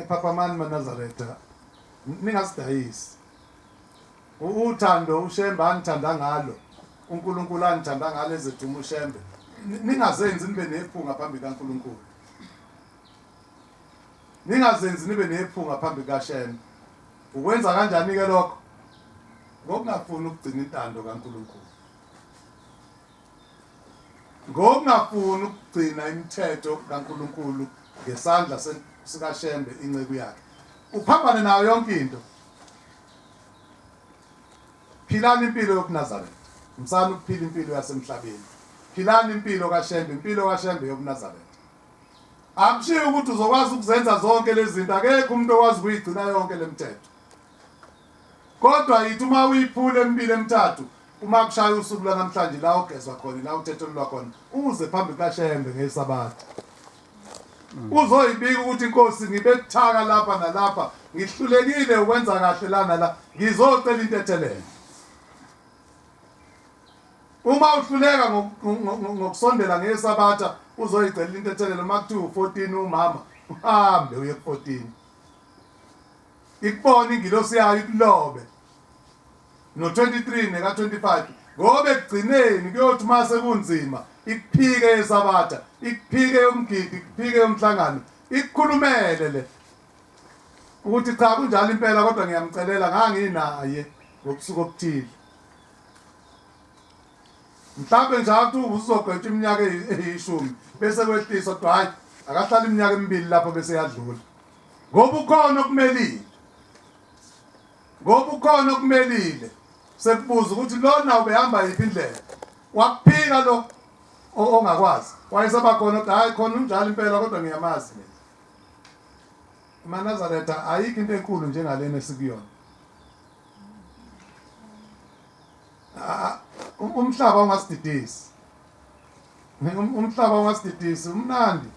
Phaphamani maNazaretha, ningasidayisi. Uthando uShembe angithanda ngalo, uNkulunkulu angithanda ngalo ezethuma uShembe. Ningazenzi nibe nephunga phambi kaNkulunkulu. Ningazenzi nibe nephunga phambi kaShembe. Ukwenza kanjani ke lokho? Ngokungafuni ukugcina intando kaNkulunkulu. Ngokungafuni ukugcina imithetho kaNkulunkulu ngesandla sikaShembe inceku yakhe. Uphambane nayo yonke into. Philani impilo yobuNazaretha. Msani ukuphila impilo yasemhlabeni. Philani impilo kaShembe, impilo kaShembe yobuNazaretha. Akushiwo ukuthi uzokwazi ukuzenza zonke lezi zinto, akekho umuntu okwazi ukuyigcina yonke le mithetho. Kodwa yithi uma uyiphula emibili emithathu, uma kushaya usuku lwanamhlanje la ugezwa khona, la uthethelelwa khona, uze phambi kukaShembe ngeSabatha. Uzoyibika ukuthi inkosi ngibe buthaka lapha nalapha, ngihlulekile ukwenza kahle la nala, ngizocela intethelelo. Uma uhluleka ngokusondela ngeSabatha uzoyicela intethelelo, uma kuthiwa u-14 umama, uhambe uye ku-14. Ikubona ingilosi yayo ikulobe no-23 neka-25 ngoba ekugcineni kuyothi uma sekunzima ikuphike yesabatha ikuphike yomgidi ikuphike yomhlangano ikukhulumele le ukuthi cha kunjalo impela kodwa ngiyamcelela nganginaye ngobusuku obuthile mhlawumbe nje athi uzogwetshwa iminyaka eyishumi bese kwehliswa kodwa hhayi akahlala iminyaka emibili lapho bese yadlula ngoba ukhona okumelile ngoba ukhona okumelile sekubuza ukuthi lona ubehamba yiphi indlela wakuphika lo ongakwazi wayeseba khona ukuthi hayi khona unjalo impela kodwa ngiyamazi mina amaNazaretha ayikho into enkulu njengalena esikuyona umhlaba ungasididisi umhlaba ungasididisi umnandi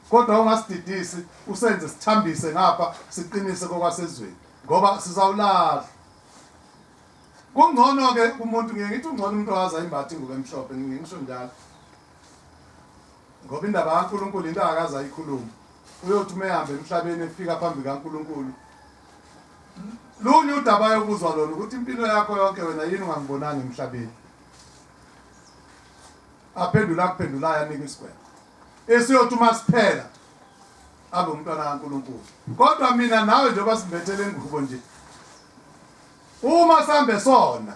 Kodwa ungasididisi usenze sithambise ngapha siqinise kokwasezweni ngoba sizawulahla. Kungcono ke umuntu ngiye ngithi ungcono umuntu owaza imbatha ingubo emhlophe ngiye ngisho njalo. Ngoba indaba kaNkulunkulu into akaze ayikhuluma. Uyothi uma ehamba emhlabeni efika phambi kaNkulunkulu lunye udaba ayokuzwa lona ukuthi impilo yakho yonke wena yini ungangibonanga emhlabeni. Aphendula akuphendulayo anike isigwebo. Esiyothi uma siphela abe umntwana kaNkulunkulu. Kodwa mina nawe njengoba simbethe le ngubo nje, uma sambe sona,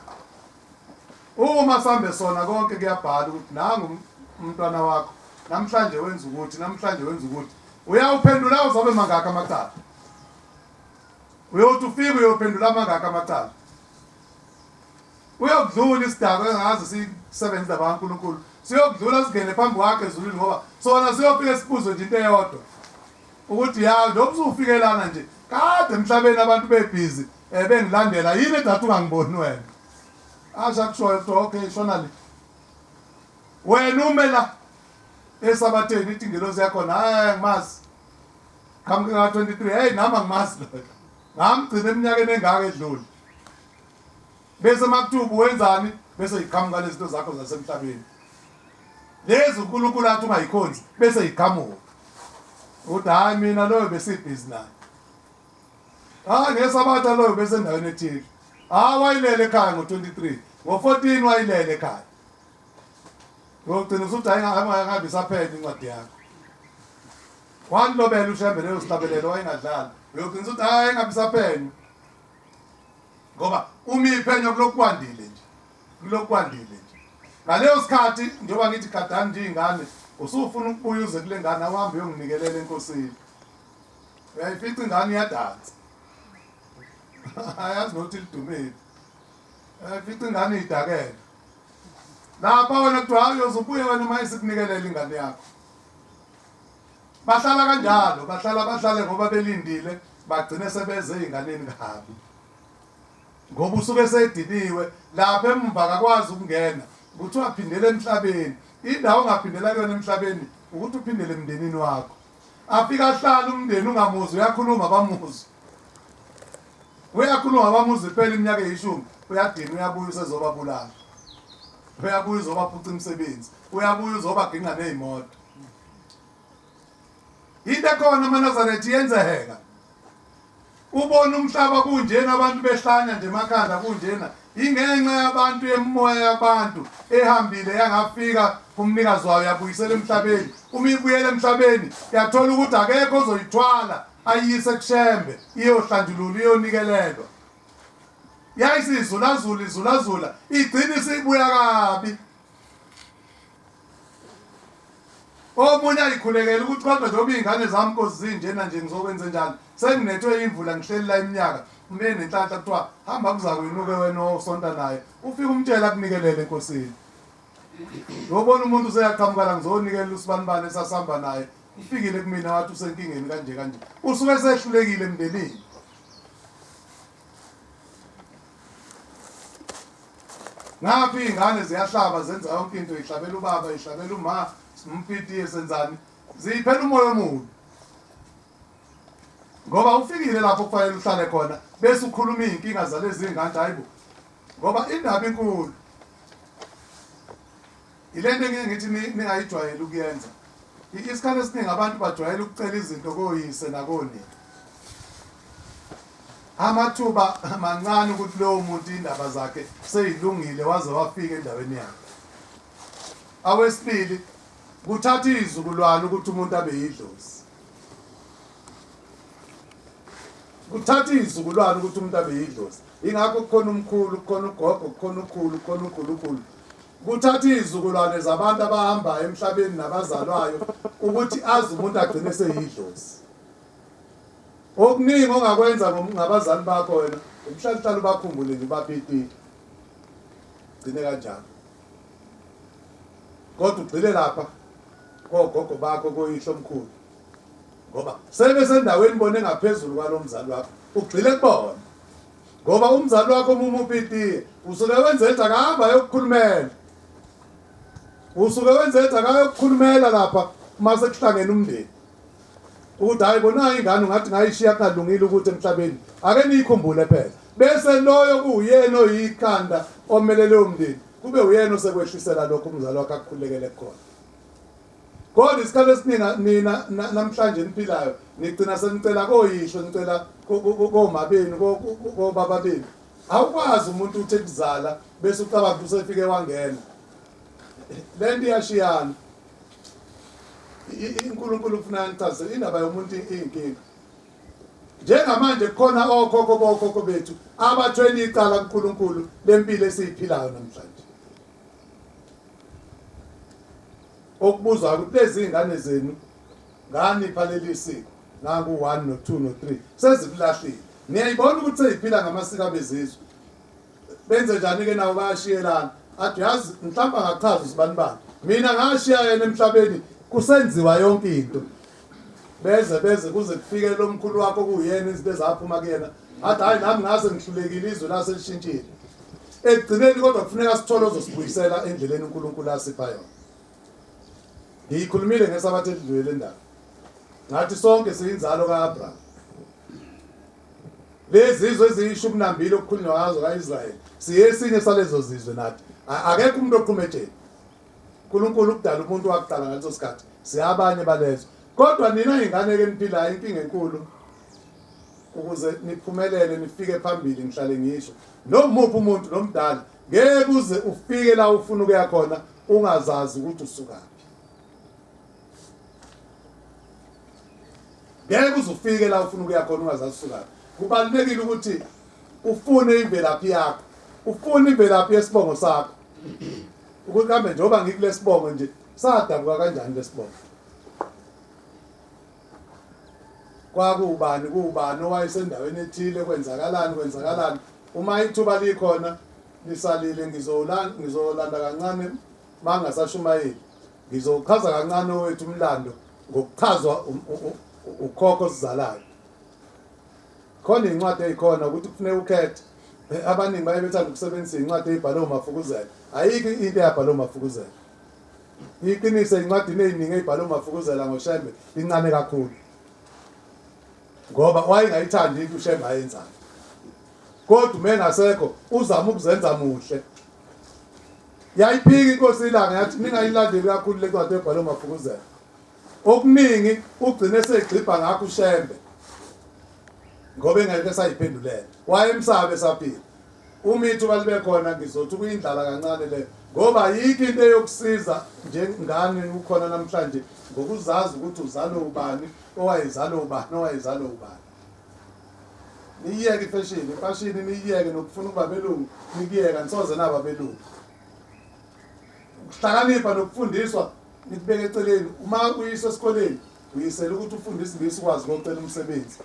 uma sambe sona konke kuyabhala ukuthi nangu umntwana wakho namhlanje wenza ukuthi, namhlanje wenza ukuthi. Uyawuphendula uzobe mangaka amacala. Uyothi ufike uyophendula amangaka amacala. Uyokudlula isidakwa engazi sisebenza indaba kaNkulunkulu. Siyokudlula singene phambi kwakhe ezulwini ngoba sona siyofike sibuzwe nje into eyodwa. Ukuthi ya njengoba usufike lana nje kade emhlabeni abantu bebhizi eh, bengilandela yini edathi ungangiboni wena. Asha kushoyo kuthiwa okay shona le. Wena ume la esabatheni ithi ingelosi yakhona hayi angimazi. Qhamuke ka 23 hey nami angimazi loyo. Ngamgcina eminyakeni engaka edlule. Bese makuthiwa ubuwenzani bese iqhamuka lezi zinto zakho zasemhlabeni. Lezi uNkulunkulu athi ungayikhonzi bese iqhamuka. Uthi hayi mina loyo besibhizi naye. Hayi ngesabatha loyo bese endaweni ethile. Hayi wayilele ekhaya ngo-23, ngo-14 wayilele ekhaya. Uyogcina usuthi hayi ngabe isaphela incwadi yakho. Wanilobela uShembe leyo sihlabelelo wayengadlali. Uyogcina usuthi hayi ngabe isaphenywa. Ngoba uma iphenywa kulokhu kwandile nje. Kulokhu kwandile nje. Ngaleyo sikhathi njengoba ngithi gadani nje iy'ngane usufuna ukubuya uze kule ngane awuhambe uyonginikelela enkosini. Uyayifica ingane iyadansa. Ayazi nokuthi lidumile. Uyayifica ingane idakele. Lapha wena kuthiwa hayi uyoze ubuye wena uma isikunikelela ingane yakho. Bahlala kanjalo, bahlala bahlale ngoba belindile bagcine sebeze ezinganeni kabi. Ngoba usuke sediniwe lapha emva akakwazi ukungena. Kuthiwa phindela emhlabeni. Indawo ongaphindela kuyona emhlabeni ukuthi uphindele emndenini wakho. Afika ahlala umndeni ungamuzwa uyakhuluma bamuzwe. Uyakhuluma bamuzwe phela iminyaka eyishumi uyadina uyabuya usezobabulala. Uyabuya uzobaphuca imisebenzi. Uyabuya uzobaginqa nezimoto. Into ekhona amaNazaretha iyenzeka. Ubona umhlaba kunjena abantu behlanya nje emakhanda kunjena ingenxa yabantu yemoya yabantu ehambile yangafika kumnikazi wayo yabuyisela emhlabeni. Uma ibuyela emhlabeni yathola ukuthi akekho ozoyithwala ayiyise kuShembe iyohlanjululwa iyonikelelwa. Yayisizulazula izulazula igcina isibuya kabi. Omunye ayikhulekele ukuthi kodwa njengoba iy'ngane zami nkosi zinjena nje ngizokwenze njani senginethwe imvula ngihleli la iminyaka ume nenhlanhla kuthiwa hamba kuzakwenuke wena osonta naye ufike umtshela akunikelele enkosini Ngobona umuntu useyaqhamuka la ngizonikela usibanibani esasihamba naye ufikile kumina wathi usenkingeni kanje kanje usuke sehlulekile emndenini Ngapha iy'ngane ziyahlaba zenza yonke into ihlabela ubaba ihlabela uma simupitiye senzani ziyiphela umoya omubi ngoba ufikile lapho kufanele uhlale khona bese ukhuluma iy'nkinga zalezi ngane hayibo ngoba indaba inkulu Yilento engike ngithi ningayijwayeli ukuyenza. Isikhathi esiningi abantu bajwayele ukucela izinto koyise nakonina. Amathuba mancane ukuthi lowo muntu indaba zakhe seyilungile waze wafika endaweni yakhe. Awesibili kuthatha izizukulwane ukuthi umuntu abe yidlozi. Kuthatha izizukulwane ukuthi umuntu abe yidlozi. Ingakho kukhona umkhulu, kukhona ugogo, kukhona ukhulu, kukhona ukhulukhulu. Kuthatha izizukulwane zabantu abahambayo emhlabeni nabazalwayo ukuthi azi umuntu agcine eseyidlozi. Okuningi ongakwenza ngabazali bakho wena ukuhlala ubakhumbule nje ubaphe itiye. Gcine kanjalo. Kodwa ugxile lapha kogogo bakho koyihlo omkhulu. Ngoba sebesendaweni bona engaphezulu kwalo mzali wakho. Ugxile kubona. Ngoba umzali wakho uma umupha itiye usuke wenze ethi akahamba ayokukhulumela. Usuke wenze ethi akayokukhulumela lapha uma sekuhlangene umndeni. Ukuthi hayi bona ingane ungathi ngayishiya kungalungile ukuthi emhlabeni. Ake niyikhumbule phela. Bese loyo kuwuyena oyikhanda omelele umndeni kube uyena osekwehlisela lokho umzali wakhe akukhulekele khona. Kodwa isikhathi esiningi nina namhlanje niphilayo nigcina senicela koyihlo nicela koma benu kobaba benu. Awukwazi umuntu uthi ekuzala bese ucabanga ukuthi usefike wangena. Lento iyashiyana. INkulunkulu ufuna nichazele indaba yomuntu iyinkinga. Njengamanje kukhona okhokho bokhokho bethu abathwele icala kuNkulunkulu lempilo esiyiphilayo namhlanje. Okubuzwayo ukuthi lezi ngane zenu nganipha leli siko nangu 1 no 2 no 3 sezikulahlile niyayibona ukuthi seyiphila ngamasiko abezizwe benze njani ke nawo bayashiyelana athi yazi mhlawumbe angachaza usibani bani mina ngashiya yena emhlabeni kusenziwa yonke into beze beze kuze kufike lo mkhulu wakho kuyena izinto ezaphuma kuyena athi hayi nami ngase ngihlulekile izwe laselishintshile ekugcineni kodwa kufuneka sithole ozosibuyisela endleleni uNkulunkulu asipha yona ngiyikhulumile ngesabatha elidlule le ndaba ngathi sonke siyinzalo ka-Abraham lezi zizwe eziyishumi nambili okukhulunywa ngazo ka-Israyeli siyesinye salezo zizwe nathi akekho umuntu oqhuma etsheni uNkulunkulu ukudala umuntu wakuqala ngaleso sikhathi siyabanye balezo kodwa nina ingane ke niphilayo inkinga enkulu ukuze niphumelele nifike phambili ngihlale ngisho nomuphi umuntu nomdala ngeke uze ufike la ufuna ukuya khona ungazazi ukuthi usukaphi ngeke uze ufike la ufuna ukuya khona ungazazi usukaphi kubalulekile ukuthi ufune imvelaphi yakho ufune imvelaphi yesibongo sakho ukuthi kambe njengoba ngikulesibongo nje sadabuka kanjani lesibongo Kwakuwubani kuwubani owayesendaweni ethile kwenzakalani kwenzakalani uma ithuba likhona lisalile ngizolanda kancane mangasashumayeli ngizochaza kancane owethu umlando ngokuchazwa ukhokho osizalayo khona incwadi eyikhona ukuthi kufuneka ukhethe abaningi baye bethanda ukusebenzisa incwadi eyibhalwe umafukuzela ayikho into eyabhalwe umafukuzela Iqiniso ezincwadini eziningi ezibhalwe uMafukuzela ngoShembe lincane kakhulu. Ngoba wayengayithandi into uShembe ayenzayo. Kodwa uma engasekho uzama ukuzenza muhle. Yayiphika inkosi ilanga yathi ningayilandeli kakhulu le ncwadi ebhalwe uMafukuzela. Okuningi ugcine segxibha ngakho uShembe ngoba engeke esayiphendulela. Wayemsabe esaphila. Uma ithuba libe khona ngizothi ukuyindlala kancane le ngoba ayikho into eyokusiza njengane ukhona namhlanje ngokuzazi ukuthi uzalwe ubani owayezalwe ubani owayezalwe ubani. Niyiyeke ifeshini, imfashini niyiyeke nokufuna ukuba belungu nikuyeka nisoze naba belungu. Ukuhlakanipha nokufundiswa nikubeke eceleni. Uma uyiswa esikoleni uyisela ukuthi ufunde isiNgisi ukwazi ukuyocela umsebenzi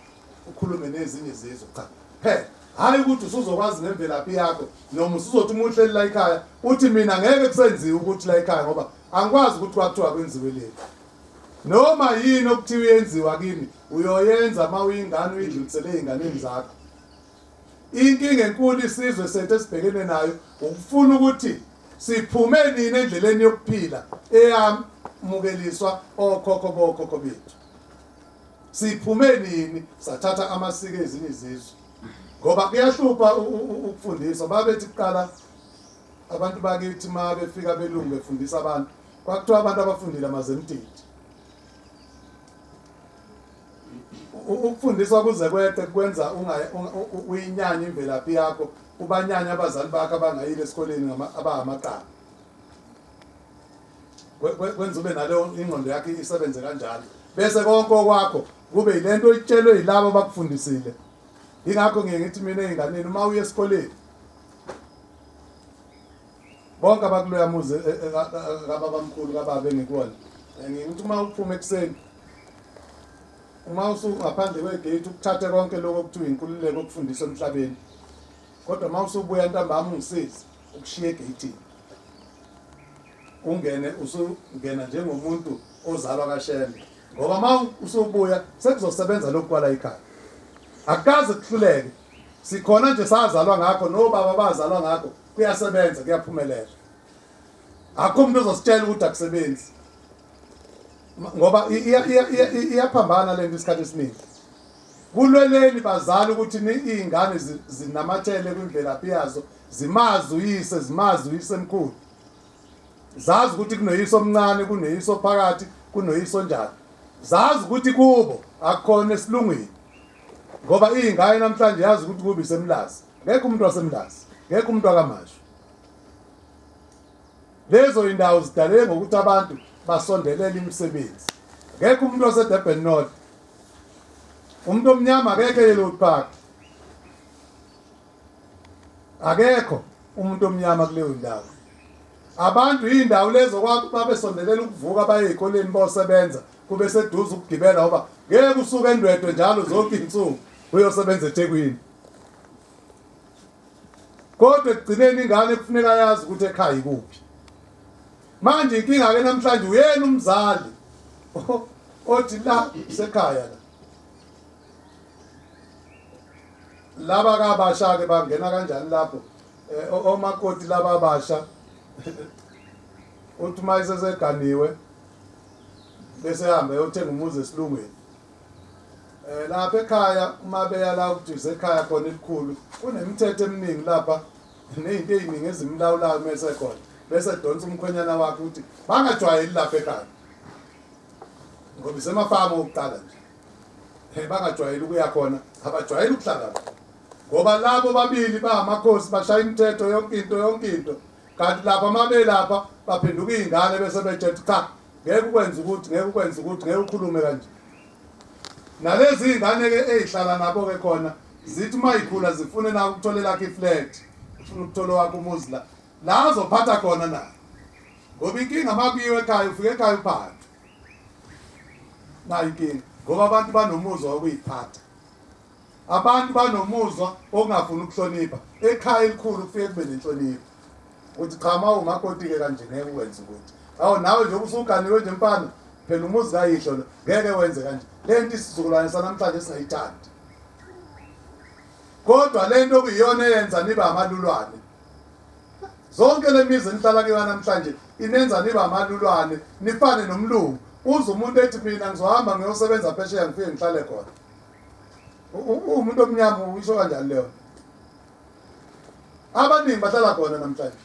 ukhulume nezinye izizwe cha phela hhayi ukuthi usuzokwazi nemvelaphi yakho noma usuzothi uma uhleli la ekhaya uthi mina ngeke kusenziwe ukuthi la ekhaya ngoba angikwazi ukuthi kwakuthiwa kwenziwe leli noma yini okuthiwa iyenziwa kini uyoyenza uma uyingane uyidlulisele ey'nganeni zakho Inkinga enkulu isizwe sethu esibhekene nayo ukufuna ukuthi siphume nini endleleni yokuphila eyamukeliswa okhokho bokhokho bethu. Siphume nini sathatha amasiko ezinye izizwe. Ngoba kuyahlupha ukufundiswa babethi kuqala abantu bakithi uma befika belungu befundisa abantu kwakuthiwa abantu abafundile amazemtiti. Ukufundiswa kuze kweqe kwenza uyinyanye imvelaphi yakho, ubanyanye abazali bakho abangayile esikoleni abangamaqaba. Kwenza ube naleyo ingqondo yakho isebenze kanjalo. Bese konke okwakho kube yilento oyitshelwe yilabo abakufundisile. Yingakho ngiye ngithi mina ey'nganeni uma uya esikoleni bonke abakuloya muzi e, e, kababamkhulu kababa engikuwona ngithi uma uphuma ekuseni uma usungaphandle kwegate ukuthathe konke lokho okuthiwa inkululeko okufundiswa emhlabeni kodwa uma usubuya ntambama ungisize ukushiya egeyithini ungene usungena njengomuntu ozalwa kaShembe ngoba uma usubuya sekuzosebenza lokhu kwala ekhaya akukaze kuhluleke sikhona nje sazalwa ngakho nobaba bazalwa ngakho kuyasebenza kuyaphumelela akukho umuntu ozositshela ukuthi akusebenzi ngoba iyaphambana lento isikhathi esiningi kulweleni bazali ukuthi iy'ngane zinamathele kwimvelaphi yazo zimazi uyise zimazi uyise emkhulu zazi ukuthi kunoyise omncane kunoyise ophakathi kunoyise onjani zazi ukuthi kubo akukhona esilungwini ngoba iy'ngane namhlanje yazi ukuthi kubi isemlazi ngekho umuntu wasemlazi ngekho umuntu wakamashu Lezo indawo zidaleke ngokuthi abantu basondelele imisebenzi. Akekho umuntu waseDurban North. Umuntu omnyama akekho eYellow Park. Akekho umuntu omnyama kuleyo ndawo. Abantu indawo lezo babesondelela ukuvuka baye ezikoleni bosebenza kube seduze ukugibela ngoba ngeke usuke eNdwedwe njalo zonke izinsuku uyosebenza eThekwini. Kodwa ekugcineni ingane kufuneka yazi ukuthi ekhaya ikuphi. Manje inkinga ke namhlanje uyena umzali othi la sekhaya la. Laba kabasha ke bangena kanjani lapho? Eh, omakoti laba abasha uthi uma eseseganiwe bese ehamba eyothenga umuzi esilungwini Eh lapha ekhaya uma beya la ukuthi isekhaya khona elikhulu kunemithetho eminingi lapha nezinto eziningi ezimlawulayo uma esekhona bese edonsa umkhwenyana wakhe ukuthi bangajwayeli lapha ekhaya ngoba isemafamu okuqala nje eh, bangajwayeli ukuya khona abajwayeli ukuhlala lapha ngoba labo babili bangamakhosi bashaya imithetho yonke into yonke into kanti lapha uma belapha baphenduka iy'ngane bese betshela cha ngeke ukwenze ukuthi ngeke ukwenze ukuthi ngeke ukhulume kanje nalezi iy'ngane-ke ey'hlala nabo-ke khona zithi uma yikhula zifune na ukuthola elakho iflat ufuna ukuthola owakho umuzi la la azophatha khona naye ngoba inkinga uma kuyiwe ekhaya ufike ekhaya uphathe nayo inkinga ngoba abantu banomuzwa wokuyiphatha Abantu banomuzwa wokungafuni ukuhlonipha. Ekhaya elikhulu kufike kube nenhlonipho. Uthi cha uma umakoti-ke kanje ngeke ukwenze ukuthi. Awu nawe nje usuganiwe nje mfana phela umuzi kayihlo lo ngeke wenze kanje. Le nto isizukulwane sanamhlanje singayithandi. Kodwa le nto okuyiyona eyenza nibe amalulwane. Zonke le mizi enihlala kuyona namhlanje inenza nibe amalulwane nifane nomlungu. Uze umuntu ethi mina ngizohamba ngiyosebenza phesheya ngifike ngihlale khona. Uwumuntu omnyama uyisho kanjani leyo? Abaningi bahlala khona namhlanje.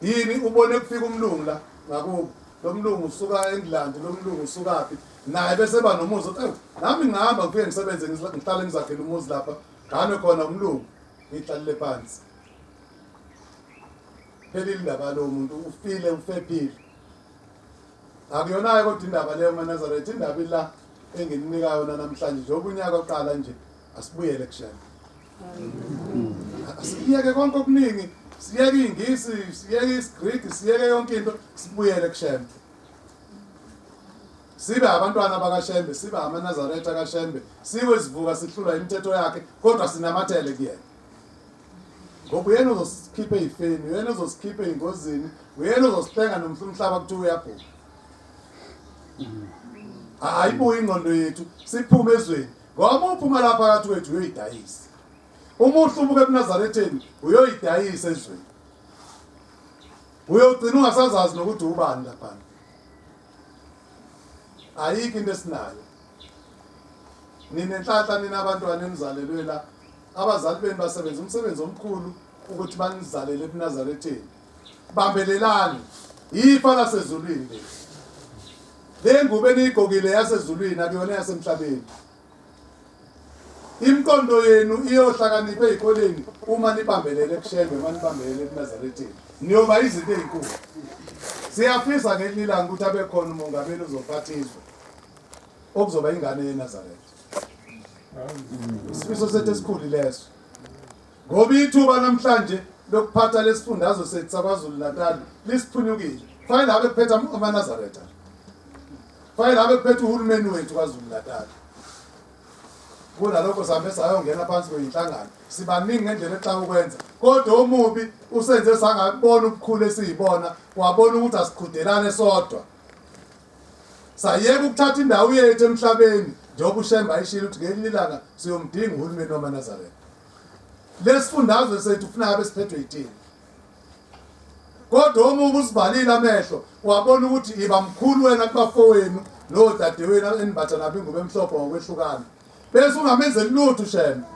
Yini ubone kufika umlungu la ngakubo. Lo mlungu usuka eNgilandi, lo mlungu usukaphi, naye bese eba nomuzi uthi, "Ewu, nami ngihamba ngifike ngisebenze ngihlale ngizakhele umuzi lapha, ngame khona umlungu, ngihlalele phansi." Phelile indaba yalowo muntu, ufile, ufephile. Akuyona-ke kodwa indaba leyo maNazaretha, indaba ila engininika yona namhlanje njengoba unyaka uqala nje, asibuyele kuShembe. Asiyeke konke okuningi, siyeke iNgisi, siyeke isiGriki, siyeke yonke into, sibuyele kuShembe. Sibe abantwana bakaShembe, sibe amaNazaretha kaShembe, siwe sivuka sihlulwa imithetho yakhe, kodwa sinamathele kuyena. Ngoba uyena ozosikhipha ey'feni, uyena ozosikhipha ey'ngozini, uyena ozosihlenga nomhla umhlaba kuthiwa uyabhubha. Ayibuye ingqondo yethu, siphume ezweni. Ngoba uma uphuma lapha phakathi kwethu uyoyidayisa. Uma uhlubuka ebuNazaretheni uyoyidayisa ezweni. Uyogcina ungasazazi nokuthi ubani laphana. Ayikho into esinayo. Ninenhlanhla nina abantwana enizalelwe la. Abazali benu basebenza umsebenzi omkhulu ukuthi banizalele ebuNazaretheni. Bambelelani. Ifa lasezulwini leli. Le ngubo eniyigqokile yasezulwini akuyona yasemhlabeni. Imiqondo yenu iyohlakanipha ezikoleni uma nibambelele kuShembe, uma nibambelele ebuNazaretheni. Niyoba izinto ezinkulu. Siyafisa ngelinye ilanga ukuthi abe khona umongameli ozophatha izwe okuzoba ingane yeNazaretha. Isifiso sethu esikhulu leso. Ngoba ithuba namhlanje lokuphatha lesifundazwe sethu saKwaZulu Natal lisiphunyukile. Kufanele abe kuphethe amaNazaretha. Kufanele abe kuphethe uhulumeni wethu KwaZulu Natal. Kunalokho sihambe sayongena phansi kweyinhlangano. Sibaningi ngendlela exaka ukwenza. Kodwa omubi usenze sangabona ubukhulu esiyibona, wabona ukuthi asiqhudelane sodwa. Sayeka ukuthatha indawo yethu emhlabeni njengoba uShembe ayishilo ukuthi ngelinye ilanga siyomdinga uhulumeni wamaNazaretha. Lesifundazwe sethu ufuna abe siphethwe yithina. Kodwa omubi usivalile amehlo wabona ukuthi iba mkhulu wena kubafowenu nodadewenu enimbatha nabo ingubo emhlophe ngokwehlukana. Bese ungamenzeli lutho uShembe.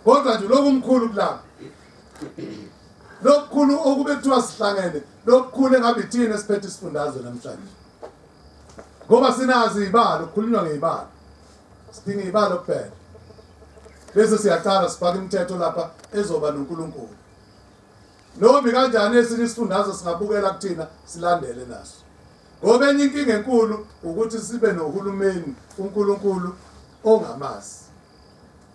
Kodwa nje lokhu mkhulu kulabo. Lokukhulu okube kuthiwa sihlangene, lokukhulu engabe ithina esiphethe isifundazwe namhlanje. Ngoba sinazi izibalo, kukhulunywa ngezibalo. Sidinga izibalo kuphela. Bese siyaqala sifaka imithetho lapha ezoba noNkulunkulu. Noma kanjani esinye isifundazwe singabukela kuthina silandele naso. Ngoba enye inkinga enkulu ukuthi sibe nohulumeni uNkulunkulu ongamazi.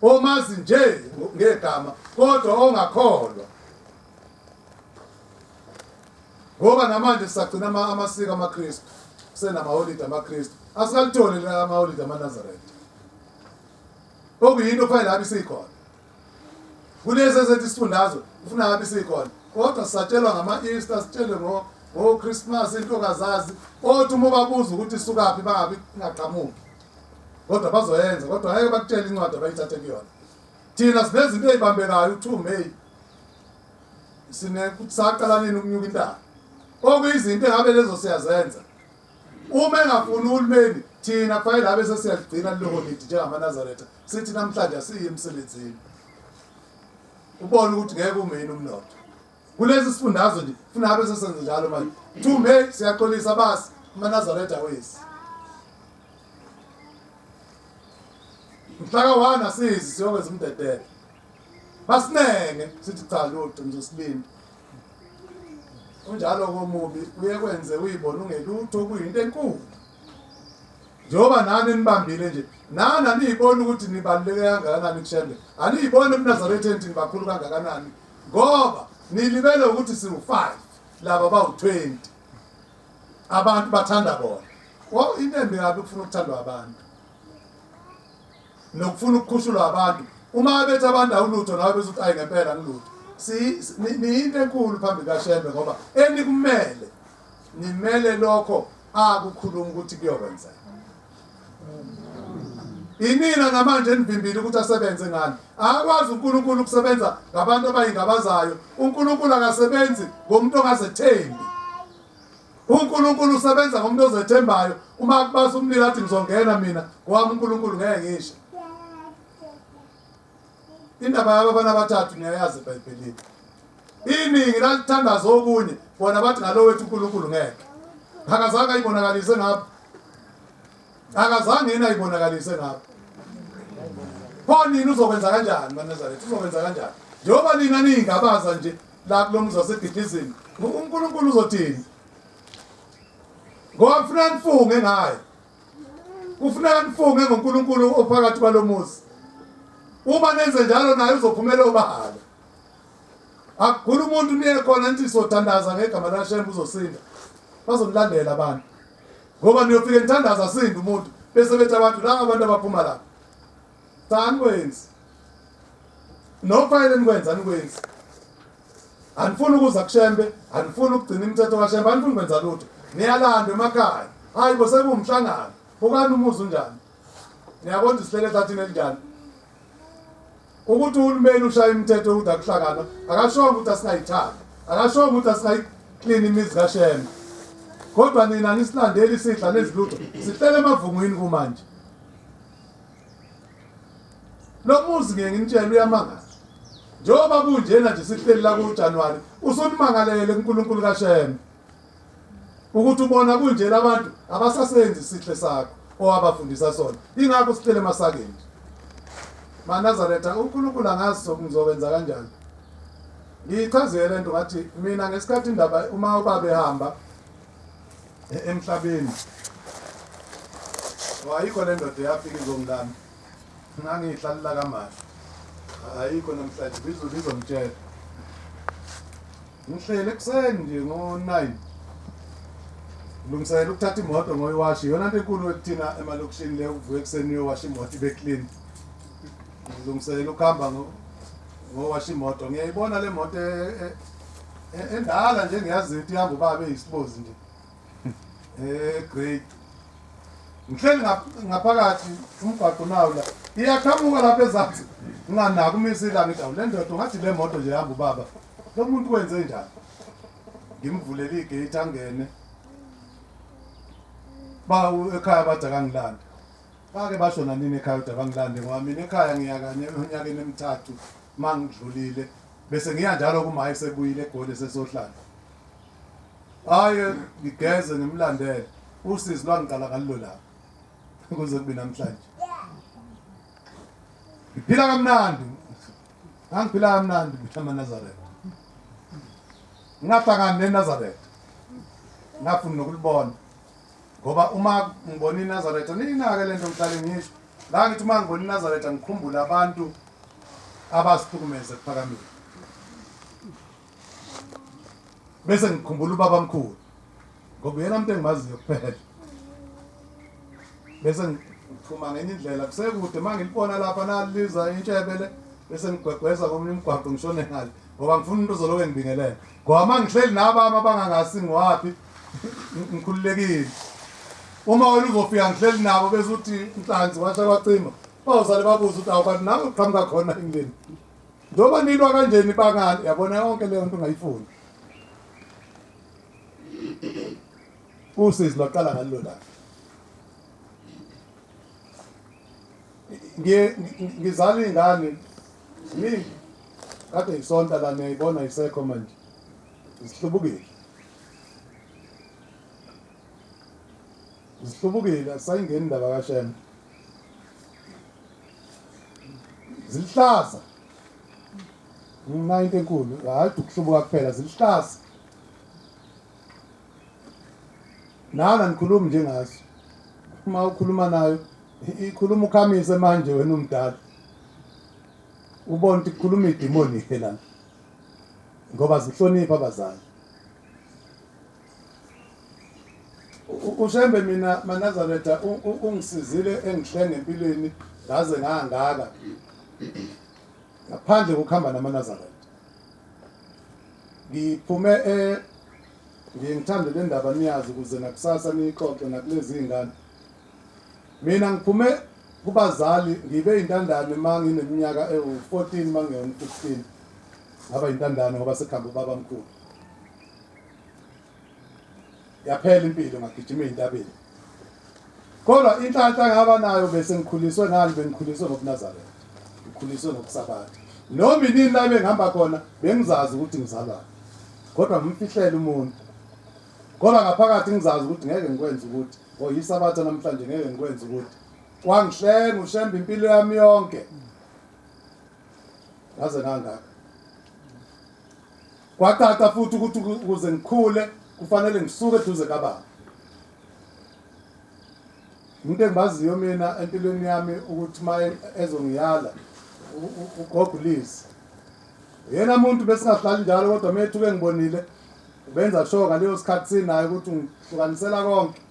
Omazi nje ngegama kodwa ongakholwa. Ngoba namanje sisagcina amasiko amaKristu, kusenamaholide amaKristu. Asikalitholi la amaholide amaNazaretha. Okuyinto kufanele abe isikhona. Kulezi ezethu isifundazwe ufuna ngabe isikhona. Kodwa sisatshelwa ngama-Easter, sitshelwe ngo-Christmas, into ongazazi. Othi uma ubabuza ukuthi isukaphi bangabi ingaqhamuki. Kodwa bazoyenza, kodwa ngeke bakutshele incwadi abayithathe kuyona. Thina sinezinto ey'bambekayo, u-2 May. Sine saqala nini ukunyuka intaba. Okuyizinto engabe lezo siyazenza. Uma engafuni uhulumeni, thina kufanele abe sesiyaligcina lelo holidi njengamaNazaretha. Sithi namhlanje asiyi emsebenzini. Ubone ukuthi ngeke ume yini umnotho. Kulesi sifundazwe nje funa abe sesenze njalo manje. 2 May siyaxolisa basi amaNazaretha wesi. Mhla ka-1 asizi siyokwenza umdedelo. Basinenge sithi cha lutho ngizosilinda. Unjalo komubi uye kwenze uyibona ungelutho kuyinto enkulu. Njengoba nani nibambile nje, nani aniyiboni ukuthi nibaluleke kangakanani kuShembe. Aniyiboni ebuNazaretheni ukuthi nibakhulu kangakanani ngoba nilibele ukuthi siwu-5 laba bawu-20. Abantu bathanda bona. Oh, into embi kabi ukufuna ukuthandwa abantu. Nokufuna ukukhushulwa abantu. Uma bethi abantu awulutho nawe bese uthi ayi ngempela ngilutho. Si niyinto enkulu phambi kaShembe ngoba enikumele nimele lokho akukhuluma ukuthi kuyokwenzeka. Inina namanje enivimbile ukuthi asebenze ngani. Akwazi uNkulunkulu ukusebenza ngabantu abayingabazayo. uNkulunkulu akasebenzi ngomuntu ongazethembi. uNkulunkulu usebenza ngomuntu ozethembayo. Uma kubasa umlilo athi ngizongena mina, ngowami uNkulunkulu ngeke ngishe. Indaba yabafana abathathu niyayazi eBhayibhelini. Iningi lalithandaza okunye, bona bathi ngalo wethu uNkulunkulu ngeke. Akazange ayibonakalise ngapha. Akazange yini ayibonakalise ngapha. Pho nini uzokwenza kanjani maNazaretha? Uzokwenza kanjani? Njengoba nina niyingabaza nje la kulo muzi waseGidlizini, uNkulunkulu uzothini? Ngoba kufuneka nifunge ngaye. Kufuneka nifunge ngoNkulunkulu ophakathi kwalo muzi. Uma nenze njalo naye uzophumela obala. Akugula umuntu niye khona nithi sothandaza ngegama laShembe uzosinda. Bazonilandela abantu. Ngoba niyofike nithandaza asinde umuntu bese bethi abantu laba abantu abaphuma lapha. Cha anikwenzi. Nokufanele nikwenze anikwenzi. Anifuni ukuza kuShembe, anifuni ukugcina imithetho kaShembe, anifuni kwenza lutho. Niyalandwa emakhaya. Hayi bo sekuwumhlangano. Bukani umuzi unjani. Niyabona ukuthi sihlele ehlathini elinjani. Ukuthi uhulumeni ushaya imithetho yokuthi akuhlangana, akashongo ukuthi asingayithandi, akashongo ukuthi asingayiklini imizi kaShembe. Kodwa nina nisilandeli isidla nezilutho, sihlele emavungwini kumanje. Lo muzi ngeke nginitshele uyamangaza. Njengoba kunjena nje sihleli la kuJanuwari, usunimangalele kuNkulunkulu kaShembe. Ukuthi ubona kunje labantu abasasenzi isihle sakho owabafundisa sona. Ingakho sihlele emasakeni nje. MaNazaretha uNkulunkulu angazi sokungizokwenza kanjani. Ngiyichazele lento ngathi mina ngesikhathi indaba uma ubaba ehamba emhlabeni wayikho le ndoda eyafika izongilanda ngangiyihlalela kamahla ayikho namhlanje bizongitshela Ngihlele ekuseni nje ngo-9 lungiselela ukuthatha imoto ngoyiwasha iyona nto enkulu ekuthina emalokishini leyo ukuvuka ekuseni uyowasha imoto ibe clean ngilungiselela ukuhamba ngowasha imoto ngiyayibona le moto e, e, e, endala nje ngiyazi ukuthi ihamba ubaba eyisibozi nje eh great ngihleli ngaphakathi umgwaqo nawo la iyaqhamuka lapha ezansi nginganako umisa ilanga ngithi awu le ndoda ungathi le moto nje hamba ubaba lo muntu wenze njani ngimvulele igate angene ba ekhaya bathi akangilande bake basho nanini ekhaya ukuthi abangilande ngoba mina ekhaya ngiya kanye eminyakeni emithathu mangidlulile bese ngiya njalo kuma esebuyile eGoli sesohlala Hayi ngigeze ngimlandele. Usizi lwangiqala ngalelo langa. Kuze kube namhlanje. Ngiphila kamnandi. Ngangiphila kamnandi mina amaNazaretha. Ngingahlangani neNazaretha. Ngafuni nokulibona. Ngoba uma ngibona iNazaretha ninake lento ngihlale ngisho. La ngithi uma ngibona iNazaretha ngikhumbula abantu abasihlukumeze ekuphakameni. Bese ngikhumbula ubaba mkhulu ngoba uyena umuntu engimaziyo kuphela. Bese ngiphuma ngenye indlela kusekude uma ngilibona lapha naliza intshebe le bese ngigwegweza komunye umgwaqo ngishone ngale ngoba ngifuna umuntu ozoloke ngibingelela. Ngoba uma ngihleli nabami abangangasi ngiwaphi ngikhululekile. Uma wena uzofika ngihleli nabo bese uthi Nhlanzi washa kwacima bawuzale babuze ukuthi awu kanti nawe uqhamuka khona endlini. Njengoba nilwa kanje nibangani yabona yonke leyo nto ungayifuni. Usizi lwaqala ngalelo langa. Ngiye ngizala ingane ziningi kade isonta la niyayibona isekho manje zihlubukile zihlubukile asayingeni indaba kaShembe Zilihlaza. Nginayo into enkulu, hayi ukuhlubuka kuphela, zilihlaza. Nana ngikhuluma njengazo. Uma ukhuluma nayo ikhuluma ukhamise manje wena umdala. Ubona ukuthi kukhuluma idimoni ke lana. Ngoba zihlonipha abazali. uShembe mina maNazaretha ungisizile engihlenga empilweni ngaze ngangaka ngaphandle kokuhamba namaNazaretha ngiphume e ngiye ngithande le ndaba niyazi ukuze nakusasa niyixoxe nakulezi iy'ngane mina ngiphume kubazali ngibe intandane uma ngineminyaka ewu-14 uma ngingena-15 ngaba intandane ngoba sekuhambe ubabamkhulu Yaphela impilo ngagijima ezintabeni. Kodwa inhlanhla ngaba nayo bese ngikhuliswe ngani bengikhuliswe ngobuNazaretha. Ngikhuliswe ngokusabatha. Noma inini la bengihamba khona bengizazi ukuthi ngizalwa. Kodwa ngimfihlela umuntu. Kodwa ngaphakathi ngizazi ukuthi ngeke ngikwenze ukuthi oyisabatha namhlanje ngeke ngikwenze ukuthi wangihlenga uShembe impilo yami yonke. Ngaze ngangaka. Kwacaca futhi ukuthi ukuze ngikhule kufanele ngisuke eduze kababa. Umuntu engibaziyo mina empilweni yami ukuthi uma ezongiyala ugogo uLizi. Uyena muntu besingahlali njalo kodwa uma ethuke ngibonile ubenza sure ngaleyo sikhathi sinayo ukuthi ungihlukanisela konke.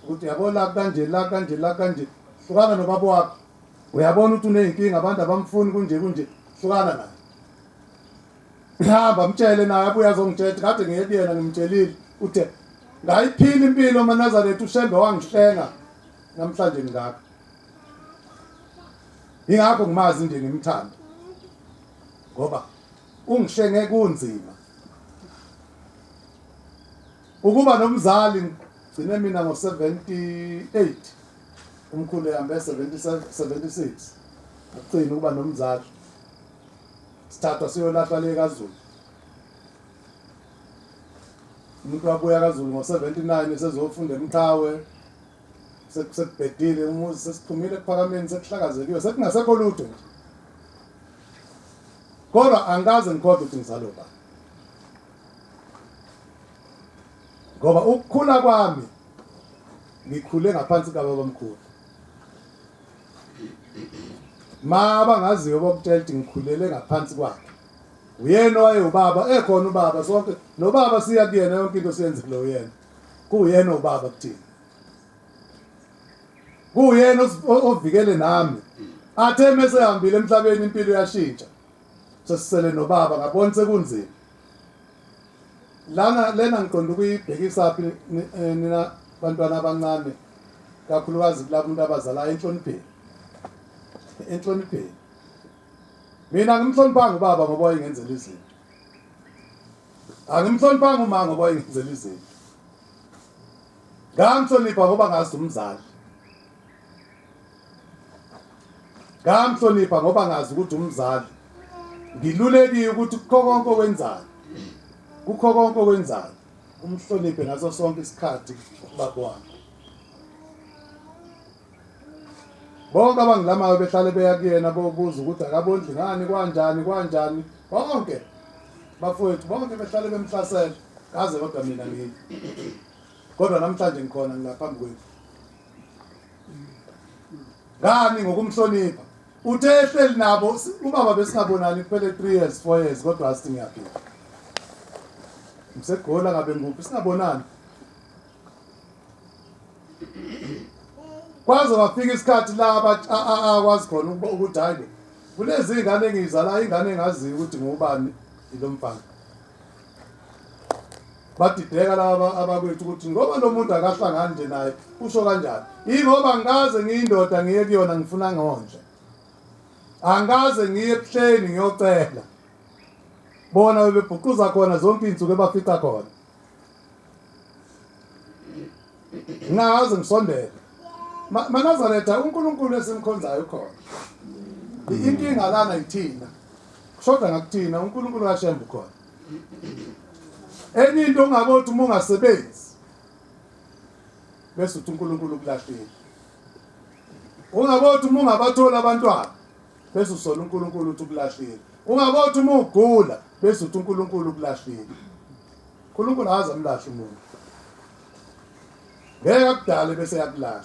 Ukuthi yabo la kanje la kanje la kanje hlukana nobaba wakho. Uyabona ukuthi uneyinkinga abantu abamfuni kunje kunje hlukana naye. Ngihamba mtshele naye abuye azongitshela kade ngiye kuyena ngimtshelile uthe ngayiphila impilo maNazaretha uShembe wangihlenga namhlanje ngingaka. Ingakho ngimazi nje ngimthanda. Ngoba ungihlenge kunzima. Ukuba nomzali ngigcine mina ngo-78 umkhulu ehambe 77 76 agcina ukuba nomzali. Sithathwa siyolahlwa le kaZulu. Umuntu wabuya kaZulu ngo-79 esezofunda eMqhawe sekubhedile umuzi sesiphumile ekuphakameni sekuhlakazekiwe sekungasekho lutho nje. Kodwa angikaze ngikhohlwe ukuthi ngizalwa ubani. Ngoba ukukhula kwami ngikhule ngaphansi kababamkhulu. Ma abangaziyo bokutshela ukuthi ngikhulele ngaphansi kwakhe. Uyena owayewubaba ekhona ubaba sonke nobaba siya kuyena yonke into siyenzele uyena. Kuwuyena ubaba kuthina. Kuwuyena ovikele nami. Athe mese hambile emhlabeni impilo yashintsha. Sesisele nobaba ngabona sekunzima. Lana lena ngiqonda ukuyibhekisa phi nina bantwana abancane kakhulukazi kulabo abantu abazalayo enhlonipheni. Enhlonipheni. Mina ngimhloniphanga ubaba ngoba wayengenzela izinto. Angimhloniphanga uma ngoba wayengenzela izinto. Ngamhlonipha ngoba ngazi umzali. Ngamhlonipha ngoba ngazi ukuthi umzali. Ngilulekiwe ukuthi kukho konke okwenzayo. Kukho konke okwenzayo. Umhloniphe ngaso sonke isikhathi ubaba wakho. Bonke abangilamayo behlale beya kuyena bobuza ukuthi akabondli ngani kwanjani kwanjani bonke bafowethu bonke behlale bemhlasela kaze kodwa mina ngiyi kodwa namhlanje ngikhona ngilapha phambi kwenu ngani ngokumhlonipha uthe ehleli nabo ubaba besingabonani kuphele 3 years 4 years kodwa asithi ngiyaphila ngiseGola ngabe ngikuphi singabonani kwaze kwafika isikhathi la akwazi khona ukuthi hayi bo kulezi ingane engiyizalayo ingane engaziyo ukuthi ngubani ilo mfana badideka laba abakwethu ukuthi ngoba lo muntu akahlangani nje naye usho kanjani ingoba ngikaze ngiyindoda ngiye kuyona ngifuna ngondle angikaze ngiye ebuhleni ngiyocela bona bebebhuquza khona zonke izinsuku ebafica khona Ngingaze ngisondele. MaNazaretha uNkulunkulu esimkhonzayo ukhona. Inkinga lana yithina. Kushoda ngakuthina uNkulunkulu kaShembe ukhona. Enye into ongabothi uma ungasebenzi bese uthi uNkulunkulu ukulahlile. Ungabothi uma ungabatholi abantwana bese usola uNkulunkulu uthi ukulahlile. Ungabothi uma ugula bese uthi uNkulunkulu ukulahlile. uNkulunkulu akaze amlahle umuntu. Ngeke akudale bese yakulahla.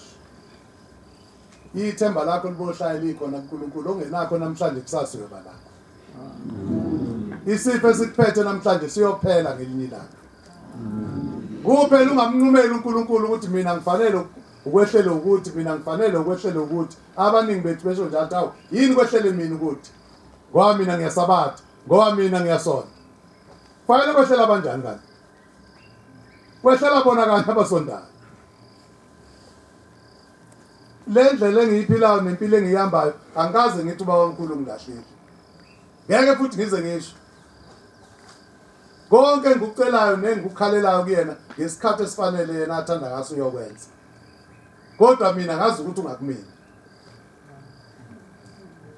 Ithemba lakho libohlaya likhona kuNkulunkulu ongenakho namhlanje kusasa uyoba nakho. Isifo esikuphethe namhlanje siyophela ngelinye ilanga. Kuphela ungamnqumeli uNkulunkulu ukuthi mina ngifanele ukwehlele ukuthi mina ngifanele ukwehlele ukuthi abaningi bethu besho njalo awu yini kwehlele mina ukuthi ngoba mina ngiyasabatha ngoba mina ngiyasonta Fanele kwehlela abanjani kanti? Kwehlela bona kanye abasondayo. Le ndlela engiyiphilayo nempilo engiyihambayo angikaze ngithi ubaba omkhulu ngilahlile. Ngeke futhi ngize ngisho. Konke engikucelayo nengikukhalelayo kuyena ngesikhathi esifanele yena athanda ngaso uyokwenza. Kodwa mina ngazi ukuthi ungakumina.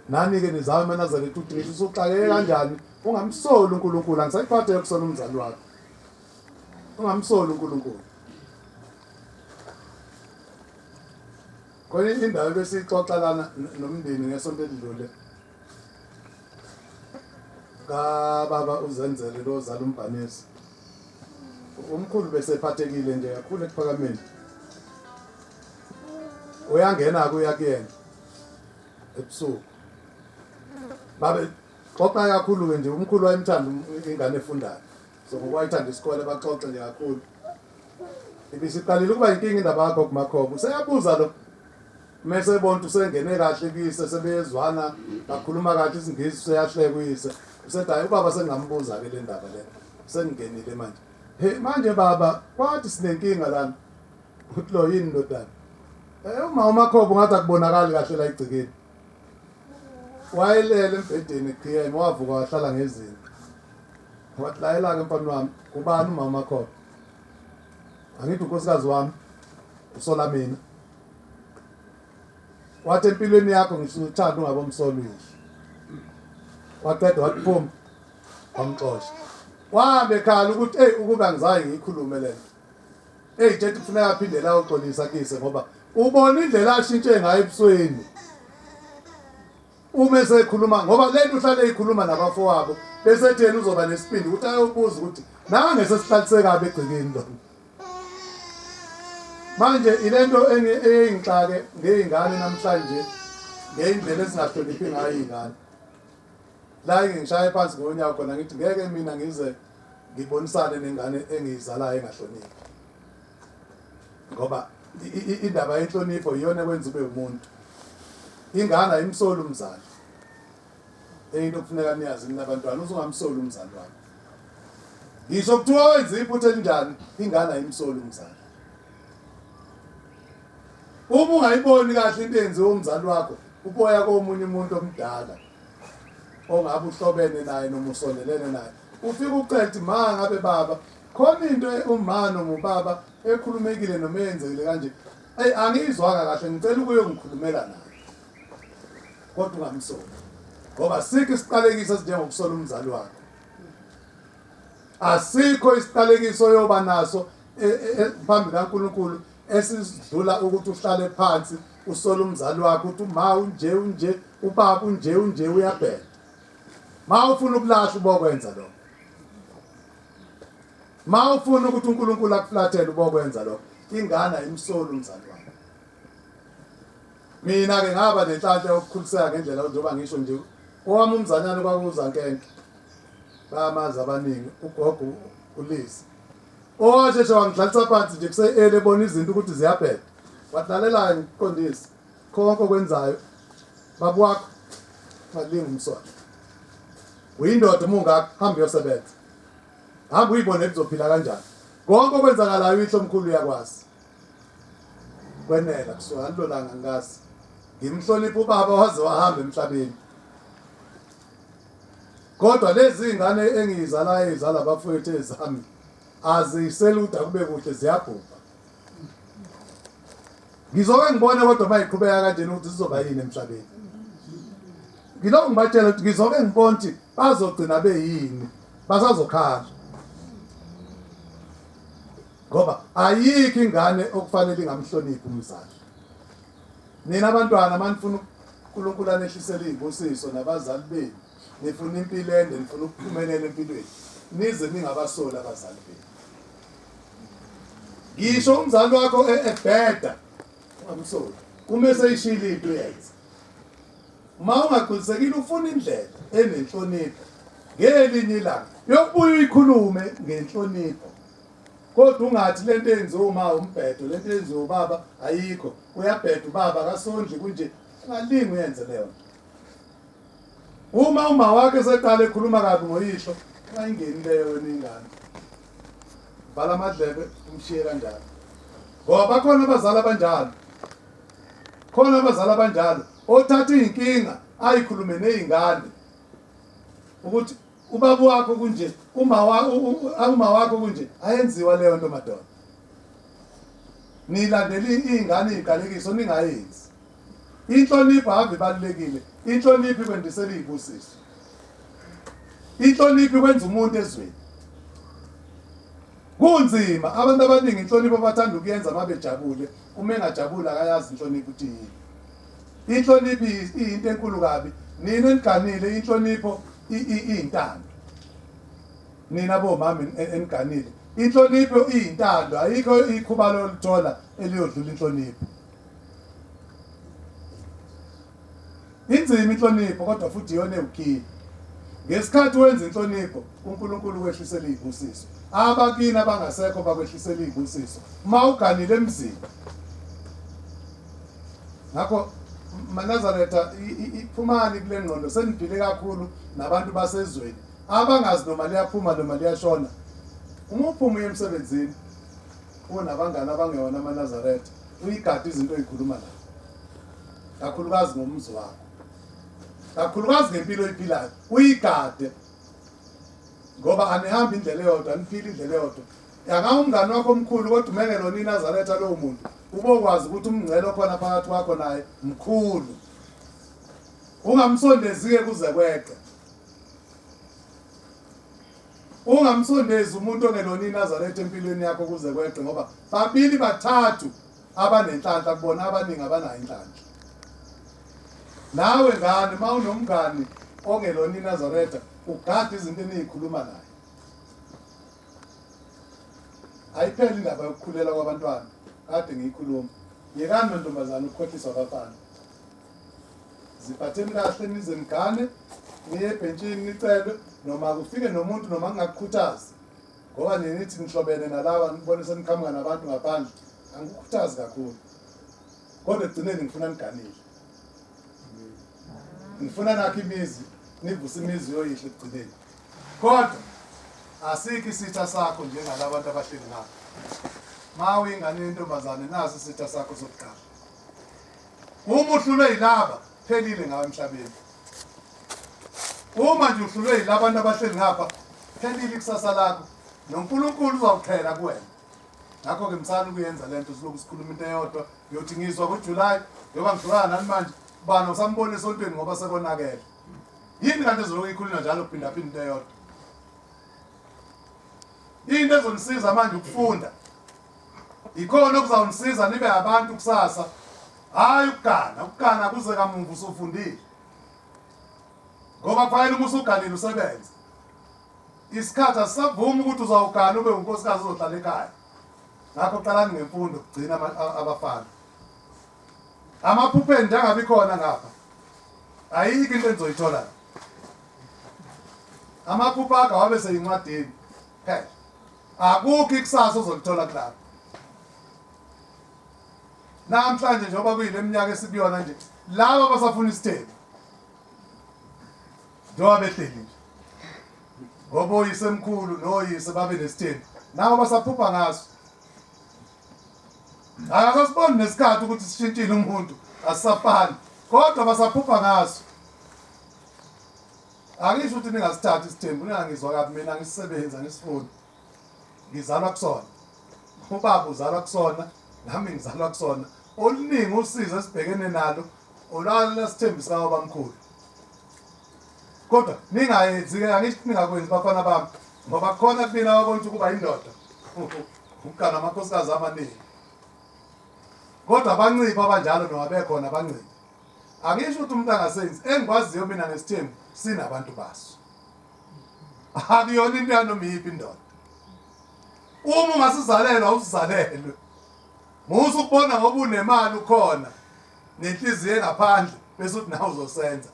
Nani-ke nizame maNazaretha ukuthi ngisho usuxakeke kanjani ungamsoli uNkulunkulu angisayiphathe yokusola umzali wakho. Ungamsoli uNkulunkulu. Khona indawo ebesiyixoxa lana nomndeni ngesonto elidlule kababa uZenzele lo ozala uMbhanisi. Umkhulu besephathekile nje kakhulu ekuphakameni. Uyangena kuya kuyena ebusuku. Babe xoxa kakhulu ke nje umkhulu wayemthanda ingane efundayo. So ngokwayithanda isikole baxoxe nje kakhulu. Ibisiqalile ukuba inkinga indaba yakho kuMakhoba. Useyabuza lo mese ebona ukuthi usengene kahle kuyise sebeyezwana bakhuluma kahle isingisi useyahleka uyise. Usethi hayi ubaba sengingambuza ke le ndaba le. Sengingenile manje. He manje baba kwathi sinenkinga lana. Uthi lo yini ndodana? Eh uma uMakhoba ungathi akubonakali kahle la igcikeni. Wayelele embhedeni eqhiyeme wavuka wahlala ngezinto. Wathi layela-ke mfana wami, ubani umama wakhona? Angithi unkosikazi wami usola mina. Wathi empilweni yakho ngisuthanda ungabe umsolo uyihlo. Waqeda wathi phuma wamxosha. Wahamba ekhala ukuthi eyi ukuba ngizaye ngiyikhulume le nto. Eyi tsheti kufuneka aphindele ayoxolisa kuyise ngoba ubona indlela ashintshe ngayo ebusweni. Uma esekhuluma ngoba lento uhlale eyikhuluma nabafowabo bese ethi yena uzoba nesibindi ukuthi ayobuza ukuthi nange sesihlalise kabi egcekeni lo. Manje ilento eyingixake ngeyingane namhlanje ngeyindlela ezingahloniphi ngayo iy'ngane. La ngishaye phansi ngonyawo khona ngithi ngeke mina ngize ngibonisane nengane engiyizalayo engahloniphi. Ngoba indaba yenhlonipho iyona ekwenza ube umuntu. Ingane ayimsoli umzali. Eyinto okufuneka niyazi nina bantwana uzungamsoli umzali wakho. Ngisho kuthiwa wenza iphutha elinjani, ingane ayimsoli umzali. Uma ungayiboni kahle into eyenziwa umzali wakho, uboya komunye umuntu omdala ongabe uhlobene naye noma usondelene naye. Ufike ucela ukuthi ma ngabe baba khona into uma noma ubaba ekhulumekile noma eyenzekile kanje. Eyi angiyizwanga kahle ngicela ukuyongikhulumela naye. Kodwa ungamsoli. Ngoba sikho isiqalekiso esinjengokusola umzali wakho. Asikho isiqalekiso oyoba naso e, e, e, phambi kaNkulunkulu esidlula ukuthi uhlale phansi usole umzali wakho ukuthi uma unje unje ubaba unje unje uyabheda. Ma ufuna ukulahla ubokwenza lokho. Ma ufuna ukuthi uNkulunkulu akuflathele ubokwenza lokho. Ingane ayimsoli umzali wakho. Mina ke ngaba nenhlanhla yokukhuliseka ngendlela njengoba ngisho nje owami umzanyana kwakuwuZankenke. Bayamazi abaningi ugogo uLizi. Owasheshe wangidlalisa phansi nje kuse-early ebona izinto ukuthi ziyabheda. Wathi lalela ngikuqondise konke okwenzayo baba wakho ungalingi umsona. Uyindoda uma ungaka hamba uyosebenza. Hamba uyibone kuzophila kanjani. Konke okwenzakalayo uyihlo omkhulu uyakwazi. Kwenela kusuka ngalelo langa ngikazi ngimhlonipha ubaba waze wahamba emhlabeni. Kodwa lezi zingane engiyizalayo ezizala abafowethu ezami aziyiseli ukuthi akube kuhle ziyabhubha. Ngizoke ngibone kodwa uma iqhubeka kanjena ukuthi zizoba yini emhlabeni. Ngilokhu ngibatshela ukuthi ngizoke ngibone ukuthi bazogcina beyini, basazokhala. Ngoba ayikho ingane okufanele ingamhloniphi umzali. Nina abantwana manifuna uNkulunkulu anehlisele izibusiso nabazali benu, nifuna impilo ende, nifuna ukuphumelela empilweni, nize ningabasoli abazali benu. Ngisho umzali wakho e-, ebheda, ungamsoli. Uma eseyishilo into uyenze. Uma ungagculisekile ufuna indlela enenhlonipho ngelinye ilanga yokubuya uyikhulume ngenhlonipho. Kodwa ungathi lento eyenziwa uma umbhedo, lento eyenziwa ubaba ayikho. Uyabheda ubaba akasondli kunje. Ungalingi uyenze leyo nto. Uma uma wakhe eseqala ekhuluma kabi ngoyihlo, ungayingeni leyo wena ingane. Vala amadlebe umshiye kanjalo. Ngoba bakhona abazali abanjalo. Khona abazali abanjalo othatha izinkinga ayikhulume nezingane ukuthi ubaba wakho kunje uma uma wakho kunje ayenziwa leyo nto madoda nilandela iy'ngane iy'qalekiso ningayenzi inhlonipho ave ibalulekile inhlonipho ikwendisela iy'busiso inhlonipho ikwenza umuntu ezweni. Kunzima, abantu abaningi inhlonipho bathanda ukuyenza uma bejabule, uma engajabule akayazi inhlonipho ukuthi yini. Inhlonipho iyinto enkulu kabi. Nina eniganile inhlonipho iyintando. Nina bomama eniganile inhlonipho iyintando, ayikho ikhubalo olithola eliyodlula inhlonipho. Inzima inhlonipho kodwa futhi iyona ewukhiye. Ngesikhathi wenza inhlonipho, uNkulunkulu ukwehlisela izibusiso. Abakini abangasekho bakwehlisela izibusiso. Uma uganile emzini. Ngakho maNazaretha iphumani kule ngqondo seniphile kakhulu nabantu basezweni abangazi noma liyaphuma noma liyashona. Uma uphuma uye emsebenzini unabangani abangewona amaNazaretha uyigade izinto oyikhuluma nabo. Kakhulukazi ngomzi wakho. Kakhulukazi ngempilo oyiphilayo uyigade. Ngoba anihambi indlela eyodwa, aniphili indlela eyodwa. Yanga umngani wakho omkhulu kodwa umeke lona iNazaretha lowo muntu. Ubokwazi ukuthi umngcele okhona phakathi kwakho naye mkhulu. Ungamsondezi-ke kuze kweqe. Ungamsondezi umuntu ongelona iNazaretha empilweni yakho kuze kweqe ngoba babili bathathu abanenhlanhla kubona abaningi abanayo inhlanhla. Nawe ngane uma unomngani ongelona iNazaretha ugade izinto eniyikhuluma naye. Ayipheli indaba yokukhulela kwabantwana kade ngiyikhuluma. Yekani mantombazane ukukhohliswa abafana. Ziphatheni kahle nize nigane niye ebhentshini nicelwe noma kufike nomuntu noma ngingakukhuthazi ngoba nina nithi nihlobene nalaba nibone seniqhamuka nabantu ngaphandle angikukhuthazi kakhulu kodwa ekugcineni ngifuna niganile ngifuna nakho imizi nivuse imizi yoyihlo ekugcineni kodwa asikho isitha sakho njengalabantu abahleli ngapha ma uyingane yentombazane naso isitha sakho sokuqala Uma uhlulwe yilaba, phelile ngawe emhlabeni. Uma nje uhlulwe yilabantu abahleli ngapha, phelile ikusasa lakho. NoNkulunkulu uzawuqhela kuwena. Ngakho-ke msani ukuyenza le nto silokhu sikhuluma into eyodwa ngiyothi ngizwa kuJuly njengoba ngihlukana nani manje bani usambona esontweni ngoba sekonakele. Yini kanti ezolokhu ikhulunywa njalo kuphindaphinda into eyodwa? Into ezonisiza manje ukufunda. Ikhona okuzawunisiza nibe abantu kusasa. Hayi ukugana, ukugana kuze kamuva usufundile. Ngoba kufanele uma usuganile usebenze. Isikhathi asisavumi ukuthi uzawugana ube unkosikazi ozohlala ekhaya. Ngakho qalani ngemfundo kugcina abafana. Amaphupheni nje angabi khona ngapha. Ayikho into enizoyithola. Amaphupho akho awabe seyincwadini. Phela. Akukho ikusasa ozolithola kulapho. Namhlanje njengoba kuyile minyaka esikuyona nje, laba basafuna isithembu. Njengoba behleli nje. Ngoba oyise mkhulu noyise babe nesithembu. Nabo basaphupha ngaso. Akasasiboni nesikhathi ukuthi sishintshile umuntu, asisafani. Kodwa basaphupha ngaso. Angisho ukuthi ningasithathi isithembu, ningangizwa kabi mina angisisebenzi angisifuni. Ngizalwa kusona. Ubaba uzalwa kusona, nami ngizalwa kusona. Oluningi usizo esibhekene nalo olwala sithembu sikababamkhulu. Kodwa ningayenzi-ke angisho ukuthi ningakwenzi bafana bami ngoba khona kumina ababona ukuthi ukuba indoda ukugana amakhosikazi amaningi. Kodwa abanciphi abanjalo noma bekhona abanciphi. Angisho ukuthi umuntu angasenzi engikwaziyo mina ngesithembu sinabantu baso. Akuyona into yanoma iyiphi indoda. Uma ungasizalelwa usizalelwe. Musa ukubona ngoba unemali ukhona nenhliziyo engaphandle bese uthi nawe uzosenza.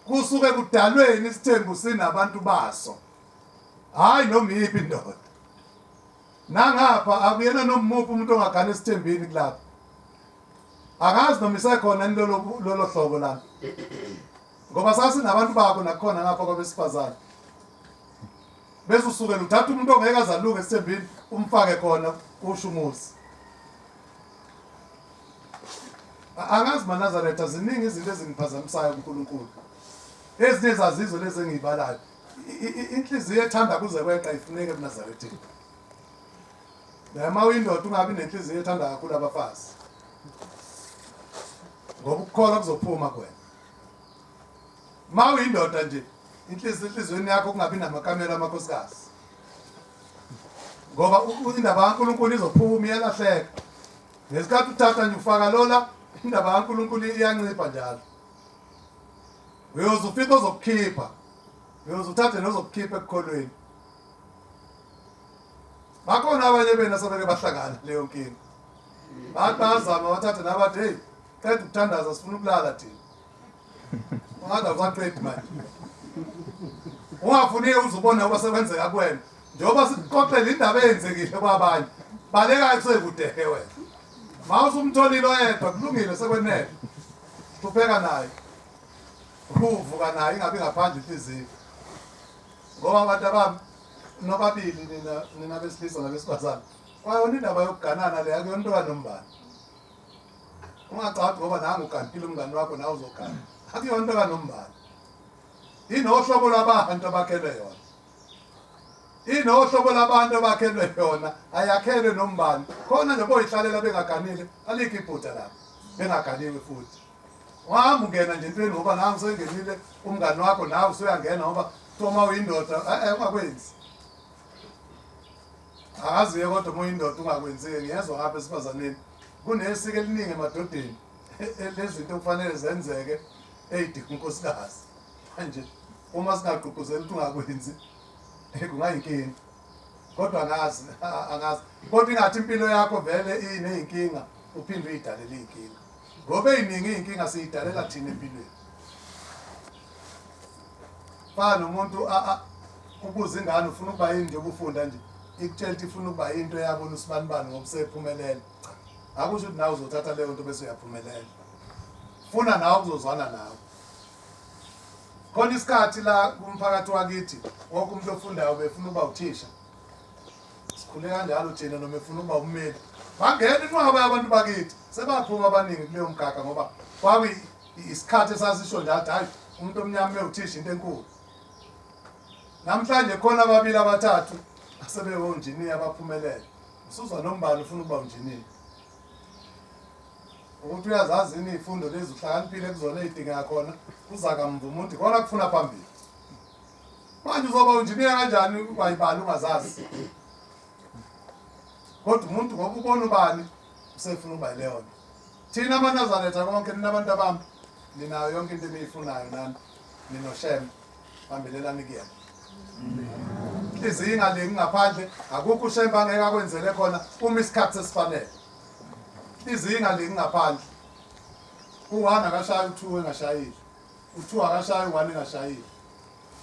Kusuke kudalweni isithembu sinabantu baso. Hayi noma iyiphi indoda. Nangapha akuyena nomuphi umuntu ongagana esithembini kulapha. Angazi noma isekhona yini lolo lolo hlobo lana. Ngoba sasinabantu bakho nakhona ngapha kwabesifazane. Bese usukela uthatha umuntu ongeke azaluke esithembini umfake khona kusho umuzi. Angazi maNazaretha ziningi izinto ezingiphazamisayo kuNkulunkulu. Ezinye zazizo lezi engiyibalayo. Inhliziyo ethanda kuze kweqa ifuneke ebuNazaretheni. Naye uma uyindoda ungabi nenhliziyo ethanda kakhulu abafazi. Ngoba ukukholwa kuzophuma kuwena. Uma uyindoda nje inhliziyo enhliziyweni yakho kungabi namakamelo amakhosikazi. Ngoba indaba kaNkulunkulu izophuma iyalahleka. Ngesikhathi uthatha nje ufaka lola indaba kaNkulunkulu iyancipha njalo. Uyoze ufike ozokukhipha. Uyoze uthathe nozokukhipha ekukholweni. Bakhona abanye benu asebeke bahlangana leyo nkinga. Bathi bayazama bathathe nabathi hey qeda ukuthandaza sifuna ukulala thina. Ungathi awusaqedi manje. Ungafuni uzubona uba sekwenzeka kuwena. Njengoba sikuxoxela indaba eyenzekile kwabanye. Baleka kusekude-ke wena. Ma usumtholile oyedwa kulungile sekwenele. Hlupheka naye. Uvuka naye ingabi ngaphandle inhliziyo. Ngoba abantu abami nobabili nina nina besilisa nabesifazane. Kwayona indaba yokuganana le akuyona into kanombani. Ungacathi ngoba nangu uganile umngani wakho nawe uzogana. Akuyona into kanombani. Inohlobo lwabantu abakhelwe yona. Inohlobo labantu abakhelwe yona ayakhelwe nombani. Khona nje boyihlalela bengaganile alikho iphutha lapho. Bengaganiwe futhi. Wahamba ungena nje entweni ngoba nangu sengenile umngani wakho nawe usuyangena ngoba kuthiwa uma uyindoda eh ungakwenzi. Akaziye kodwa uma uyindoda ungakwenzeki ngiyezwa ngapha esifazaneni. Kunesiko eliningi emadodeni lezinto okufanele zenzeke eyidinga unkosikazi. Manje uma singagqugquzela ukuthi ungakwenzi kungayinkinga. Kodwa angazi angazi. Kodwa ingathi impilo yakho vele ineyinkinga uphinde uyidalele iy'nkinga. Ngoba ey'ningi iy'nkinga siyidalela thina empilweni. Fana nomuntu ubuza ingane ufuna ukuba yini njengoba ufunda nje ikutshela ukuthi ifuna ukuba yinto eyabona usibanibani ngoba usephumelele. Cha, akusho ukuthi nawe uzothatha leyo nto bese uyaphumelela. Funa nawe ukuzozwana nawe. Khona isikhathi la kumphakathi wakithi wonke umuntu ofundayo befuna ukuba uthisha. Sikhule kanjalo thina noma efuna ukuba ummeli. Bangena inqwaba yabantu bakithi sebaphuma abaningi kuleyo mkhakha ngoba kwakuyi isikhathi esasisho njalo ukuthi hayi umuntu omnyama ewuthisha into enkulu. Namhlanje khona ababili abathathu asebewonjiniya abaphumelele. Usuzwa nombani ufuna ukuba unjiniya. Ukuthi uyazazi yini iy'fundo lezi uhlakaniphile kuzona ey'dingeka khona uza kamva umuntu ikona kufuna phambili. Manje uzoba unjiniya kanjani wayibala ungazazi? Kodwa umuntu ngoba ubona ubani usefuna ukuba yileyo nto. Thina amaNazaretha konke nina abantu abami ninayo yonke into eniyifunayo nani ninoShembe bambelelani kuyena. Inhliziyo ingalingi ngaphandle akukho uShembe angeke akwenzele khona uma isikhathi sesifanele. Inhliziyo ingalingi ngaphandle. U-one akashayi u-two engashayile. U-two akashayi u-one engashayile.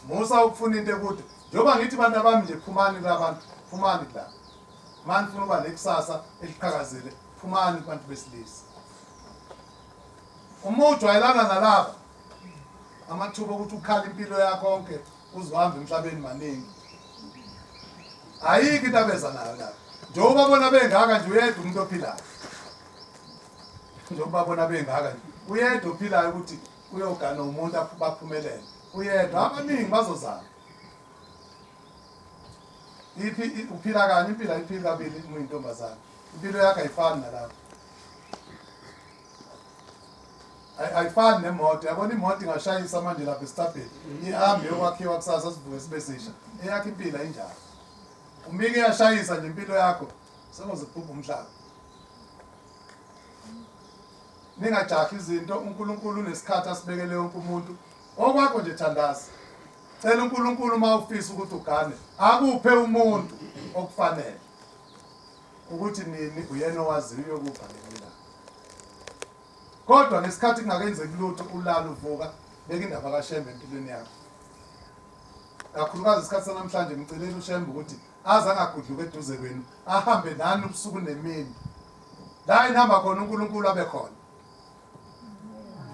Musa ukufuna into ekude. Njengoba ngithi bantu abami nje phumani kulabantu, phumani kulaba. Mani funa ukuba nekusasa eliqhakazile, phumani kubantu besilisa. Uma ujwayelana nalaba amathuba okuthi ukhale impilo yakho onke uzohamba emhlabeni maningi. Ayikho into abeza nayo lapha. Njengoba bona bengaka nje uyedwa umuntu ophilayo. Njengoba bona bengaka nje uyedwa ophilayo ukuthi uyogana umuntu baphumelele. Uyedwa abaningi bazozama. Iphi uphila kanye impilo ayiphili kabili uma uyintombazane. Impilo yakho ayifani nalapho. Ayifani nemoto yabona imoto ingashayisa manje lapha esitabheni ihambe yokwakhiwa kusasa sivuke sibe sisha eyakho impilo ayinjalo umike iyashayisa nje impilo yakho sengoze kubhubha umhlaba ningajahi izinto uNkulunkulu unesikhathi asibekele wonke umuntu okwakho nje thandaza cela uNkulunkulu uma ufisa ukuthi ugane akuphe umuntu okufanele ukuthi nini uyena owaziyo uyokupha ngelinye ilanga kodwa ngesikhathi kungakenzeki lutho ulala uvuka beka indaba kaShembe empilweni yakho kakhulukazi isikhathi sanamhlanje ngicelela uShembe ukuthi aze angagudluki eduze kwenu ahambe nani ubusuku nemini la enihamba khona uNkulunkulu abe khona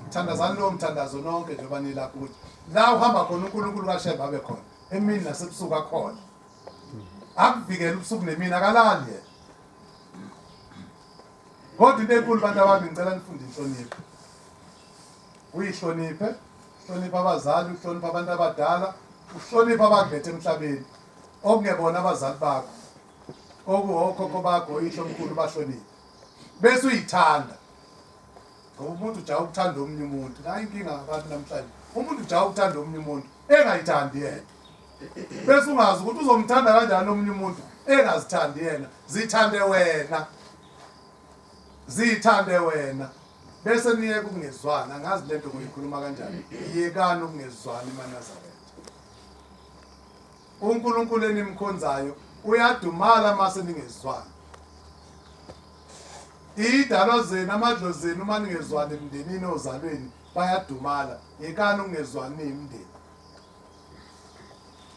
thandazani lowo mthandazo nonke njengoba nilapho ukuthi la uhamba khona uNkulunkulu kaShembe abe khona emini nasebusuku akhona akuvikele ubusuku nemini akalali yena kodwa into enkulu bantu abami ngicela nifunde inhlonipho uyihloniphe uhloniphe abazali uhloniphe abantu abadala uhloniphe abakulethe emhlabeni okungebona abazali bakho okuwokhokho bakho oyihlo omkhulu bahloniphe bese uyithanda ngoba umuntu ujaha ukuthanda omunye umuntu nayi inkinga ngabantu namhlanje umuntu ujaha ukuthanda omunye umuntu engayithandi yena bese ungazi ukuthi uzomthanda kanjani omunye umuntu engazithandi yena. Zithande wena, zithande wena, bese niyeke ukungezwana. Angazi lento ngoyikhuluma kanjani. Yekani ukungezwana emaNazaretha. UNkulunkulu enimkhonzayo uyadumala mase ningezwani. Idalwa zenu, amadlozi zenu, uma ningezwani emndenini, ozalweni, bayadumala. Yekani ukungezwani niyimndeni.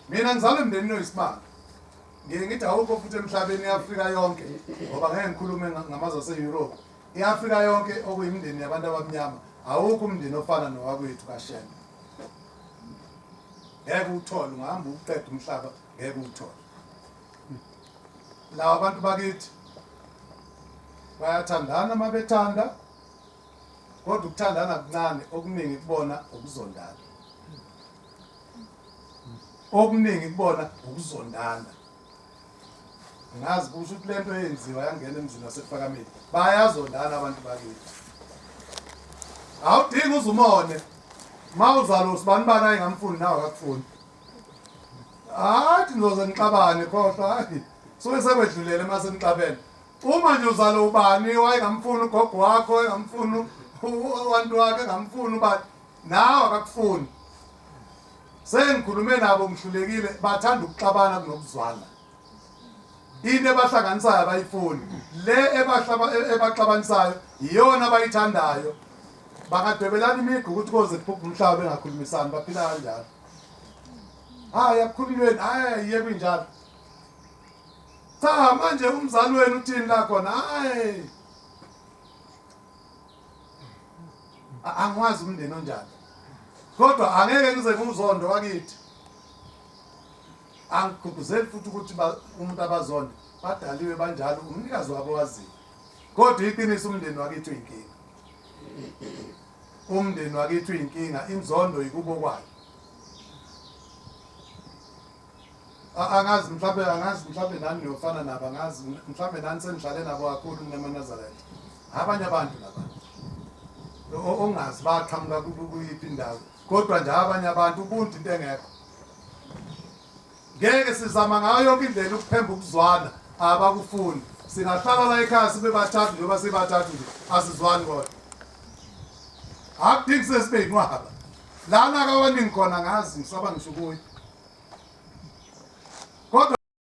Mina ngizalwa emndenini oyisimanga. Ngiye ngithi awukho futhi emhlabeni, i-Afrika yonke, ngoba ngeke ngikhulume ngamazwe ase-Europe, i-Afrika yonke okuyimindeni yabantu abamnyama, awukho umndeni ofana nowakwethu kaShembe. Ngeke uwuthole, ungahamba uwuqede umhlaba, ngeke uwuthole. Lawa abantu bakithi bayathandana uma bethanda, kodwa ukuthandana kuncane, okuningi kubona ukuzondana, okuningi kubona ukuzondana. Ngazi kusho ukuthi lento eyenziwa yangena emzini waseKuphakameni, bayazondana abantu bakithi. Awudingi uzumone ma uzalo usibanibani ayingamfuni, nawe akakufuni. Hayi, nizoze nixabane, khohlwa. Hayi, suke sekwedlulele uma senixabene. Uma nje uzalo ubani wayengamfuni ugogo wakho, wayengamfuni abantu wakhe, engamfuni ubani, nawe akakufuni. Sengikhulume nabo, ngihlulekile. Bathanda ukuxabana kunokuzwana. Into ebahlanganisayo abayifuni, le ebaxabanisayo iyona abayithandayo. Bangadwebelana imigqa ukuthi koze kuphuphe umhlaba bengakhulumisani. Baphila kanjalo. Hayi, akukhulunyweni, hayi, yebo, injalo. Cha, manje umzali wenu uthini la khona? Hayi, angiwazi umndeni onjani, kodwa angeke ngize ngiwuzondo wakithi. Angigqugquzeli futhi ukuthi umuntu abazonde, badaliwe banjalo, umnikazi wabo waziyo. Kodwa iqiniso, umndeni wakithi uyinkinga, umndeni wakithi uyinkinga, inzondo yikubo kwayo. Angazi mhlawumbe, angazi mhlawumbe nani niyofana nabo, angazi mhlawumbe nani senihlale nabo kakhulu namaNazaretha. Abanye abantu labantu ongazi baqhamuka kuyiphi indawo, kodwa nje abanye abantu ubuntu into engekho. Ngeke, sizama ngayo yonke indlela ukuphemba ukuzwana, abakufuni. Singahlala la ekhaya sibe bathathu, njengoba sibathathu nje, asizwani, kodwa akudingi sesibe yinqwaba lana kawaningi khona. Ngazi ngisaba ngisho kuyo.